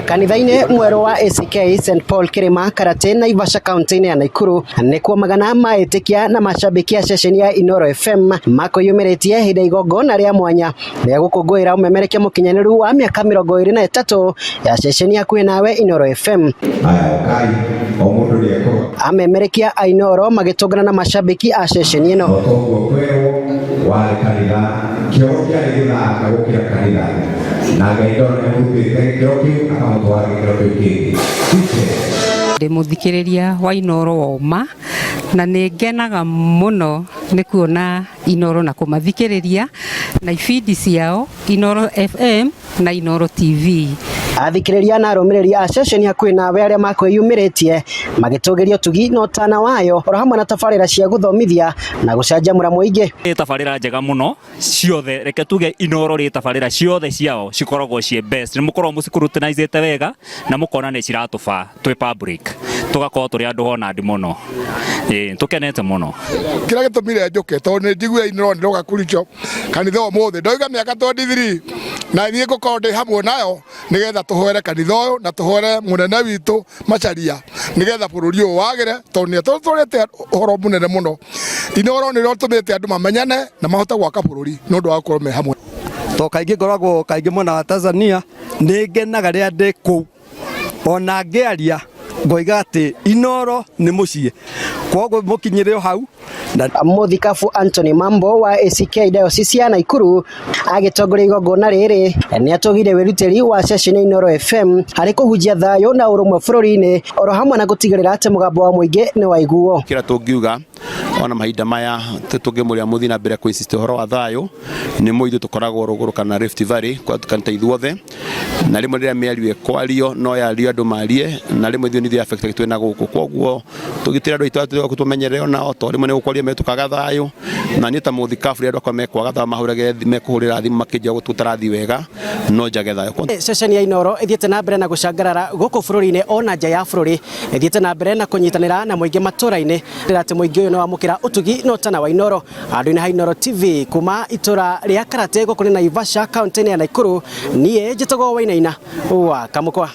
Kanitha-inĩ mwerũ wa ACK St Paul Kĩrĩma Karate Naivasha kaunti-inĩ ya Nakuru nĩkuo magana ma etĩkia na mashabiki a ceceni ya Inooro FM makwĩyumĩrĩtie hĩndĩ ya igongona rĩa mwanya rĩa gũkũngũĩra ũmemerekia mũkinyanĩru wa mĩaka 23 ya ceceni hakuhĩ nawe Inooro FM. Aya, ũkai o mũndũ nĩ ekũrora. Amemerekia a Inooro magĩtũngana na mashabiki a ceceni ĩno. O toguo kwerwo warĩ kanitha kĩoro kĩarĩ gĩthaka gũkĩra kanitha na Ngai ndona nĩ amũrutĩte gĩkĩro kĩu akamũtwara gĩkĩro kĩu kĩngĩ. Ndĩ mũthikĩrĩria wa Inooro wa ũma na nĩ ngenaga mũno nĩ kuona Inooro na kũmathikĩrĩria na ibindi ciao Inooro FM na Inooro TV. Athikĩrĩria na arũmĩrĩri a ceceni hakuhĩ nawe arĩa makwĩyumĩrĩtie magĩtũgĩria ũtugi na ũtana wayo oro hamwe na tabarĩra cia gũthomithia na gũcanjamũra mũingĩ. Nĩ tabarĩra njega mũno ciothe, reke tuge Inooro rĩ tabarĩra ciothe ciao cikoragwo ciĩ best, nĩ mũkoragwo mũcicrutinize wega na mũkona nĩ ciratũbaa twĩ public, tũgakorwo tũrĩ andũ honored mũno, ĩĩ tũkenete mũno. Kĩrĩa gĩtũmire njũke tondũ nĩ njiguire Inooro nĩ roka kanitha ũmũthĩ ndoiga mĩaka 23 na niĩ ngũkorwo ndĩ hamwe nayo nĩgetha tũhoere kanitha ũyũ na tũhoere mũnene witũ Macharia nĩgetha bũrũri ũyũ wagĩre tondũ nĩ atũtũrĩte ũhoro mũnene mũno. Inooro nĩrĩo rĩtũmĩte andũ mamenyane na mahote gwaka bũrũri nĩ ũndũ wa gũkorwo me hamwe. To kaingĩ ngoragwo kaingĩ mwena wa Tanzania, nĩ ngenaga rĩrĩa ndĩ kũu ona ngĩaria ngoiga atĩ Inooro nĩ mũciĩ, koguo mũkinyĩre o hau. Na Mũthikabu Anthony Mambo wa ACK Diocese ya Nakuru agĩtongoria igongona rĩrĩ nĩ atũgire wĩrutĩri wa ceceni ya Inooro FM harĩ kũhunjia thayũ na ũrũmwe bũrũri-inĩ oro hamwe na gũtigĩrĩra atĩ mũgambo wa mũingĩ nĩ waiguo. Kĩrĩa tũngiuga ona mahinda maya tũngĩmũrĩa mũthiĩ na mbere kũ insist ũhoro wa thayũ nĩ mũitũ tũkoragwo rũgũrũ kana Rift Valley kwa kanitha ithuothe na rĩmwe rĩrĩa mĩario ĩkwario no yario andũ marie na rĩmwe ithuĩ nithuĩ affected twĩ na gũkũ koguo tũgitĩre andũ aitũ atĩ tũmenyerere onao tondũ rĩmwe nĩ gũkwario metũkaga thayũ na niĩ ta mũthikabu rĩrĩa andũ akwa mekwaga thayũ mahũrage mekũhũrĩra thimũ makĩnjĩra gũtarathi wega no njage thayũ. Ceceni ya Inooro ĩthiĩte na mbere na gũcangarara gũkũ bũrũri-inĩ ona nja ya bũrũri, ĩthiĩte na mbere na kũnyitanĩra na mũingĩ matũra-inĩ atĩ mũingĩ ũyũ nĩ wamũkĩra ũtugi na ũtana wa Inooro. Handũ-inĩ ha Inooro TV kuma itũra rĩa Karate gũkũ nĩ Naivasha kaunti-inĩ ya Nakuru, niĩ njĩtagwo Wainaina wa Kamũkwa.